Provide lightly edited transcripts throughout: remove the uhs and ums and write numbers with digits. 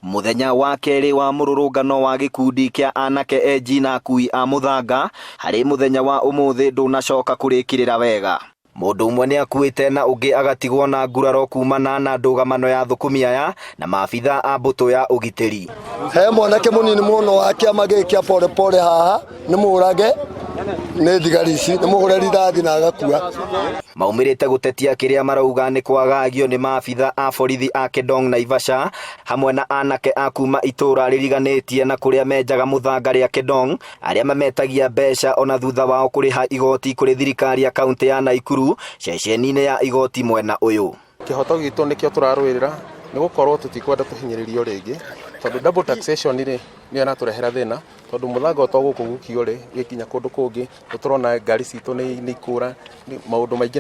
Mũthenya wa kerĩ wa mũrũrũngano wa gĩkundi kĩa anake enji na akui a mũthanga harĩ mũthenya wa ũmũthĩ ndũnacoka kũrĩkĩrĩra wega. Mũndũ ũmwe nĩ akuĩte na ũngĩ agatigwo na nguraro kumana na ndũgamano ya thũkũmi aya na maabitha a mbũtũ ya ũgitĩri. He mwanake mũnini mũno wa kĩama gĩkĩ kĩa pole pole haha nĩ mũrage nĩ thigari ici, nĩ mũhũre rithathi na agakua. Maumĩrĩte gũtetia kĩrĩa marauga nĩ kwagagio nĩ maabitha a borithi a Kedong Naivasha hamwe na anake a kuma itũra rĩriganĩtie na kũrĩa menjaga mũthanga rĩa Kedong arĩa mametagia mbeca ona thutha wao kũrĩha igoti kũrĩ thirikari ya kaunti ya Naikuru ceceni-inĩ ya igoti mwena ũyũ. Kĩhoto gitũ nĩkĩo tũrarũĩrĩra nĩ gũkorwo tũtikwenda tũhinyĩrĩrio rĩngĩ tondũ double taxation rĩ nĩyo ĩratũrehera thĩna tondũ mũthanga ũyũ to gũkũ gũkio rĩ wĩ nginya kũndũ kũngĩ nĩ tũrona ngari citũ nĩ ikũra, maũndũ maingĩ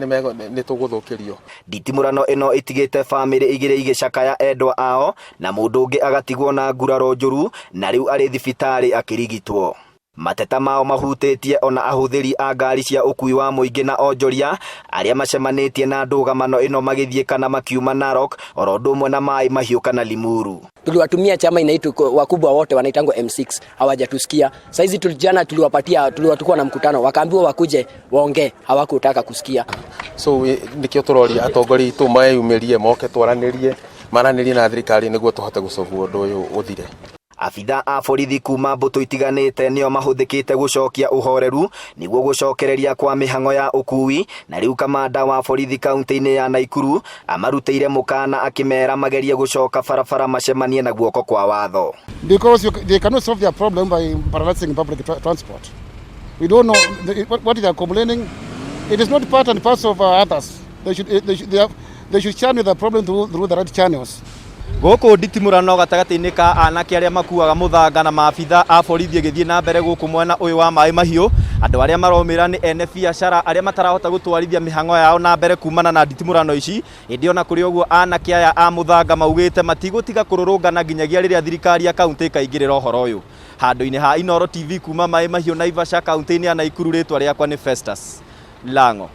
nĩ tũgũthũkĩrio. Nditimũrano ĩno ĩtigĩte bamĩrĩ igĩrĩ igĩcakaya endwa ao na mũndũ ũngĩ agatigwo na nguraro njũru na rĩu arĩ thibitarĩ akĩrigitwo. Mateta mao mahutĩtie ona ahũthĩri a ngari cia ũkui wa mũingĩ na onjoria arĩa macemanĩtie na ndũgamano ĩno magĩthiĩ kana makiuma Narok oro ũndũ ũmwe na Maĩ Mahiũ kana Limuru. Tuliwatumia chama inaitwa wakubwa wote wanaitangwa M6 hawajatusikia. Saizi jana tuliwapatia, tuliwatukua na mkutano, wakaambiwa wakuje waongee, hawakutaka kusikia. So nĩkĩo tũroria atongoria aitũ meyumĩrie moke twaranĩrie maranĩrie na thirikari nĩguo tũhote gũcobu ũndũ ũyũ ũthire. Abitha a borithi kuma mbũtũ itiganĩte nĩo mahũthĩkĩte gũcokia ũhoreru nĩguo gũcokereria kwa mĩhang'o ya ũkui na rĩu kamanda wa borithi kaunti-inĩ ya Naikuru amarutĩire mũkana akĩmera magerie gũcoka barabara macemanie na guoko kwa watho. Because they cannot solve their problem by paralyzing public transport. We don't know what they are complaining. It is not part and parcel of others. They should channel the problem through the right channels. Gũkũ nditimũrano gatagatĩ-inĩ ka anake arĩa makuaga mũthanga na maabitha a borithi ĩgĩthiĩ na mbere gũkũ mwena ũyũ wa Maĩ Mahiũ. Andũ arĩa maromĩra nĩ ene biacara arĩa matarahota gũtwarithia mĩhang'o yao na mbere kumana na nditimũrano ici. Ĩndĩ ona kũrĩ ũguo, anake aya a mũthanga maugĩte matigũtiga kũrũrũngana nginyagia rĩrĩa thirikari ya kaunti ĩkaingĩrĩra ũhoro ũyũ. Handũ-inĩ ha Inooro TV kuma Maĩ Mahiũ, Naivasha, kaunti-inĩ ya Naikuru, rĩtwa rĩakwa nĩ Festus Lango.